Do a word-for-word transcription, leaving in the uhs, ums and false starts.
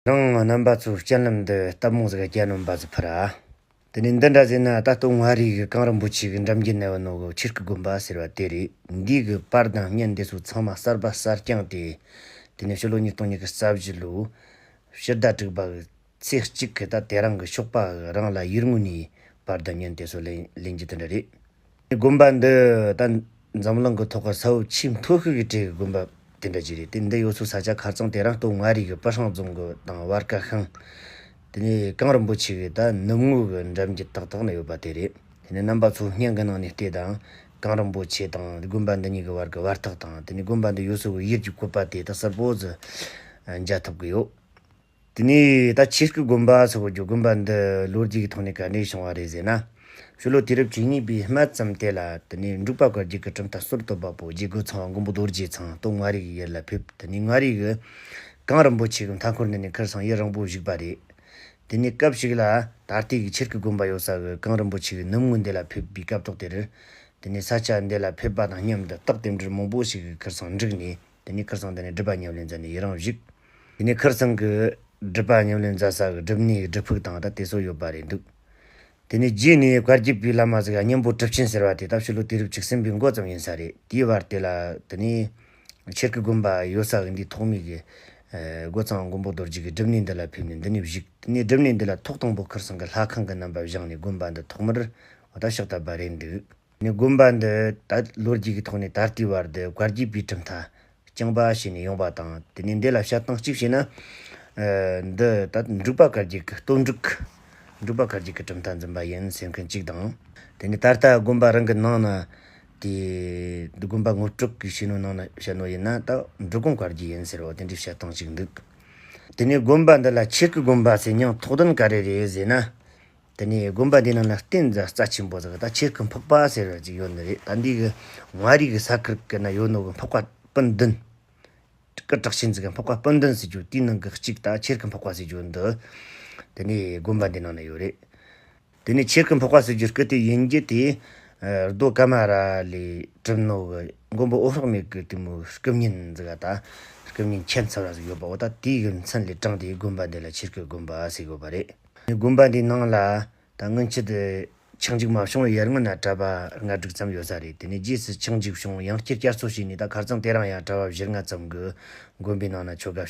རང་རྣམ་པ་ཚོའི་སྤྱན་ལམ་དུ་སྟབས་མོ་ཟིག་ག་གྱ་ནོམ་པ་ཟིག་ཕུལ་ར། དེ་ནས་འདི་འདྲ་ཟེར་ན། ད་ལྟོ་མངའ་རིས་ཀྱི་གངས་རིན་པོ་ཆེ་གི་འགྲམ་གྱི་ན་ཡོད་ནོ་གི་ཆོས་སྐུ་དགོན་པ་ཟེར་བ་དེ་རེད། འདི་གི་པར་དང་བརྙན་དེ་ཚོ་ཚང་མ་གསར་པ་གསར་རྐྱང་དེ། དེ་ནས་ཕྱི་ལོ་ཉིས་སྟོང་ཉི་ཤུ་རྩ་བཞི་ལོའི་ཕྱི་ཟླ་དྲུག་པ་གི་ཚེས་གཅིག་གི་ད་དེ་རིང་གི་ཞོགས་པ་གི་རང་ལ་ཡུལ་དངོས་ནས་པར་དང་བརྙན་དེ་ཚོ་ལེན་ལེན་རྒྱུ་དེ་འདྲ་རེད། དགོན་པ་འདི་ད་འཛམ་གླིང་གི་ཐོག་གི་ས་བབ་ཆེས་མཐོ་ཤོས་ཀྱི་གྲས་ཀྱི་དགོན་པ་དེ་འདྲ་ཅིག་རེད། དེ་འདི་ཡོད་ས་ས་ཆ་ཁ་རྩང་དེ་རིང་ལྟོ་མངའ་རིས་ཀྱི་པི་ཧྲང་རྫོང་གི་དང་བར་ཀ་ཤང་། དེ་ནས་གངས་རིན་པོ་ཆེ་གི་ད་ནུབ་ངོས་ཀྱི་འགྲམ་གྱི་ཏག་ཏག་ན་ཡོད་པ་དེ་རེད། དེ་ནས་རྣམ་པ་ཚོ་བརྙན་གྱི་ནང་ནས་བལྟས་དང་། གངས་རིན་པོ་ཆེ་དང་དགོན་པ་འདི་གཉིས་ཀྱི་བར་གྱི་བར་ཐག་དང་། དེ་ནས་དགོན་པ་འདི་ཡོད་ས་གི་ཡུལ་གྱི་བཀོད་པ་དེ་དག་གསལ་པོ་ཟིག་མཇལ་ཐུབ་ཀྱི་ཡོད། དེ་ནས་ད་ཆོས་སྐུ་དགོན་པ་ཟེར་གོ་རྒྱུ་དགོན་པ་འདི་ལོ་རྒྱུས་ཀྱི་ཐོག་ནས་ག་འདྲས་བྱུང་བ་རེད་ཟེར་ན། ཕྱི་ལོ་དུས་རབས་བཅུ་གཉིས་པའི་སྨད་ཙམ་དེ་ལ། དེ་ནས་འབྲུག་པ་བཀའ་བརྒྱུད་ཀྱི་གྲུབ་མཐའ་སྲོལ་གཏོད་པ་པོ་རྗེ་རྒོད་ཚང་བ་མགོན་པོ་རྡོ་རྗེ་ཚང་ལྟོ་མངའ་རིས་ཀྱི་ཡུལ་ལ་ཕེབས། དེ་ནས་མངའ་རིས་ཀྱི་གངས་རིན་པོ་ཆེ་གི་མཐའ་འཁོར་འདི་ནས་ཁར་སང་ཡུན་རིང་པོ་བཞུགས་པ་རེད། དེ་ནས་སྐབས་ཤིག་ལ་ད་ལྟའི་གི་ཆོས་སྐུ་དགོན་པ་ཡོད་ས་གི་གངས་རིན་པོ་ཆེ་གི་ནུབ་ངོས་འདི་ལ་ཕེབས་པའི་སྐབས་ཐོག་དེར། དེ་ནས་ས་ཆ་འདི་ལ་ཕེབས་པ་དང་མཉམ་དུ་རྟགས་དེ་འདྲ་མང་པོ་ཞིག་གི་ཁར་སང་འགྲིགས་ནས། དེ་ནས་ཁར་སང་འདི་ནས་སྒྲུབ་པ་ཉམས་ལེན་མཛད་ནས་ཡུན་རིང་བཞུགས། དེ་ནས་ཁར་སང་གི་སྒྲུབ་པ་ཉམས་ལེན་མཛད་ས་གི་སྒྲུབ་གནས་སྒྲུབ་ཕུག་དང་ད་དེ་ཚོ་ཡོད་པ་རེད་འདུག་དེ་ནས་རྗེས་ནས་བཀའ་བརྒྱུད་པའི་བླ་མ་ཟིག་གཉན་པོ་གྲུབ་ཆེན་ཟེར་བ་དེ་ད་ཕྱི་ལོ་དུས་རབས་བཅུ་གསུམ་པའི་འགོ་ཙམ་ཡིན་ས་རེད། དེའི་བར་དེ་ལ་དེ་ནས་ཆོས་སྐུ་དགོན་པ་ཡོད་ས་གི་འདིའི་ཐོག་མའི་གི་ཨ་རྒོད་ཚང་མགོན་པོ་རྡོ་རྗེ་གི་སྒྲུབ་གནས་འདི་ལ་ཕེབས་ནས་འདི་ནས་བཞུགས། དེ་ནས་སྒྲུབ་གནས་འདི་ལ་ཐོག་དང་པོ་ཁར་སང་གི་ལྷ་ཁང་གི་རྣམ་པ་བཞེངས་ནས་དགོན་པ་འདི་ཐོག་མར་འོ་ད་ཕྱག་བཏབ་པ་རེད་འདུག་ནས་དགོན་པ་འདི་ད་ལོ་རྒྱུས་ཀྱི་ཐོག་ནས་ད་ལྟའི་བར་དུ་བཀའ་བརྒྱུད་པའི་གྲུབ་མཐའ་རྐྱང་པ་བྱས་ནས་ཡོང་བ་དང་། དེ་ནས་འདི་ལ་བཤད་སྟངས་གཅིག་བྱས་ན། ཨ་འདི་ད་འབྲུག་པ་བཀའ་བརྒྱུད་ཀྱི་སྟོད་འབྲུག་འབྲུག་པ་བཀའ་བརྒྱུད་ཀྱི་གྲུབ་མཐའ་འཛིན་པ་ཡིན་ཟེར་མཁན་གཅིག་དང་། དེ་ནས་ད་ལྟ་དགོན་པ་རང་གི་ནང་ན་དེ་དགོན་པ་ངོ་སྤྲོད་ཀྱི་བྱས་ནོ་ནང་ན་བཤད་ནོ་ཡིན་ན། ད་འབྲི་གུང་བཀའ་བརྒྱུད་ཡིན་ཟེར་བ་དེ་འདྲའི་བཤད་སྟངས་གཅིག་འདུག་དེ་ནས་དགོན་པ་འདི་ལ་ཆོས་སྐུ་དགོན་པ་ཟེར་མྱིང་ཐོགས་དོན་ག་རེ་རེད་ཟེར་ན། དེ་ནས་དགོན་པ་འདི་ནང་ལ་རྟེན་རྫས་རྩ་ཆེན་པོ་ཟིག་ད་ཆོས་སྐུ་འཕགས་པ་ཟེར་བ་ཅིག་ཡོད་ནི་རེད། ད་འདི་གི་མངའ་རིས་ཀྱི་ས་ཁུལ་གི་ན་ཡོད་ནོ་གི་འཕགས་པ་སྤུན་བདུན། སྐུ་དྲག་ཆེན་ཟིག་གི་འཕགས་པ་སྤུན་བདུན་ཟེར་རྒྱུ་དེའི་ནང་གི་གཅིག་ད་ཆོས་སྐུ་འཕགས་པ་ཟེར་རྒྱུ་འདི། དེ་ནས་དགོན་པ་འདི་ནང་ན་ཡོད་རེད། དེ་ནས་ཆོས་སྐུ་འཕགས་པ་ཟེར་རྒྱུ་སྐུ་དེ་ཡིན་རྒྱུ་དེ། ཨ་རྡོ་ཀ་མ་ར་ལས་གྲུབ་ནོ་གི་མགོན་པོ་འོད་དཔག་མེད་གི་དེ་མོ་སྐུ་བརྙན་ཟིག་ག་ད་སྐུ་བརྙན་ཁྱད་མཚར་བ་ཟིག་ཡོད་པ་འོ། ད་དེའི་གི་མཚན་ལས་དྲངས་ཏེ་དགོན་པ་འདི་ལ་ཆོས་སྐུ་དགོན་པ་ཟེར་དགོས་པ་རེད། དགོན་པ་འདིའི་ནང་ལ་ད་སྔོན་ཆད་དུ་ཆག་འཇིག་མ་བྱུང་བའི་ཡར་སྔོན་ན་གྲྭ་པ་ལྔ་དྲུག་ཙམ་ཡོད་ས་རེད། དེ་ནས་རྗེས་སུ་ཆག་འཇིག་བྱུང་། ཡང་བསྐྱར་བསྐྱར་གསོ་བྱས་ནས་ད་ཁ་རྩང་དེ་རིང་ཡང་གྲྭ་པ་བཞི་ལྔ་ཙམ་གྱིས་དགོན་པའི་ནང་ན་ཆོ་ག་